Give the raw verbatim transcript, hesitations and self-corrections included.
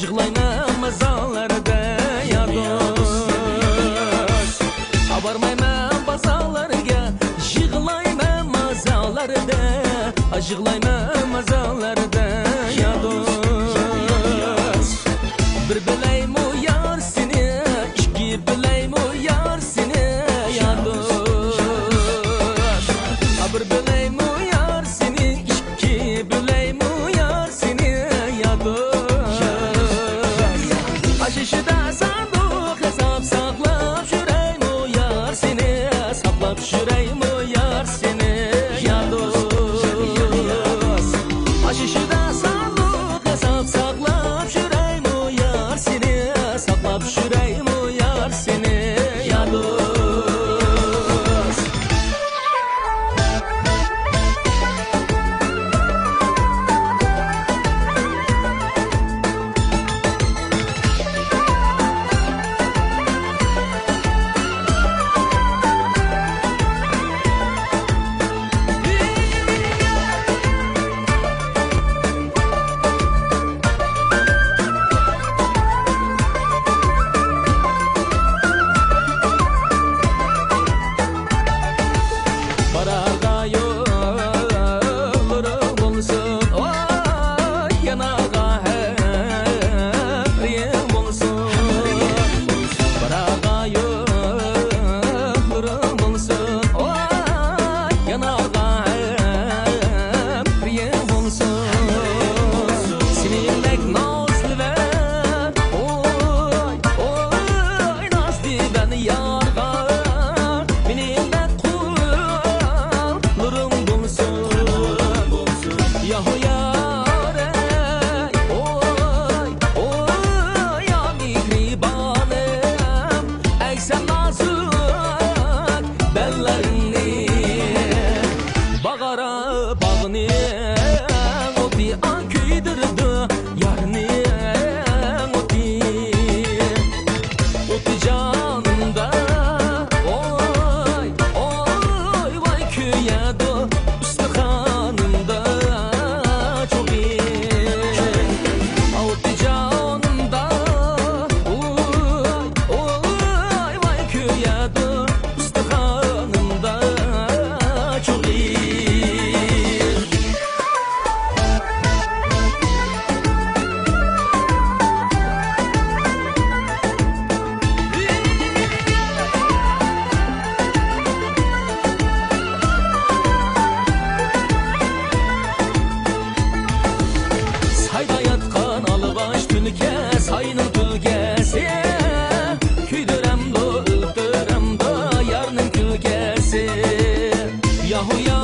يىغلايمەن مازارلاردا يا دوست. ئاپارمايمەن بازارلارغا، يىغلايمەن مازارلاردا. يىغلايمەن مازارلاردا يا دوست. بىر بىلەيمۇ يار سېنى، ئىككى بىلەيمۇ يار سېنى يا دوست. بىر بىلەيمۇ يار سېنى، ئىككى بىلەيمۇ يار سېنى يا دوست. ئاشۇ شۇدا ساندۇق ھېساب ساقلاپ يۈرەيمۇ يار سېنى، ساقلاپ يۈرەيمۇ يار سېنى يا دوست. ئاشۇ شۇدا ساندۇق ھېساب ساقلاپ يۈرەيمۇ يار سېنى، ساقلاپ يۈرەيمۇ يار سېنى يا دوست. بارارغا يوللىرىڭ بولسۇن، ئوي، يانارغا ھەمرىيىڭ بولسۇن. بارارغا يوللىرىڭ بولسۇن، ئوي، يانارغا ھەمرىيىڭ بولسۇن. سېنىڭدەك نازلىۋەن، ئوي، ئوي، نازلىۋەن يارغا، مېنىڭدەك قۇللىرىڭ بولسۇن. ياھۇ يارەي، ئوي، ئوي، يا مېھرىبانىم، ئەي سەن نازۇك بەللەرنى باغار باغنىڭ ئوتى، ئا، كۆيدۈرىدۇ يارنىڭ ئوتى. ئوتى جانىمدا، ئوي، ئوي، ۋاي كۆيەدۇ ئۇستىخانىمدا چوغى. ئوتى جانىمدا، ئوي، ئوي، ۋاي كۆيەدۇ ئۇستىخانىمدا چوغى. سايدا ياتقان ئالۋاش تۈلكە، ساينىڭ تۈلكىسى، كۆيدۈرەمدۇ، ئۆلتۈرەمدۇ يارنىڭ كۈلكىسى. ياھۇ يا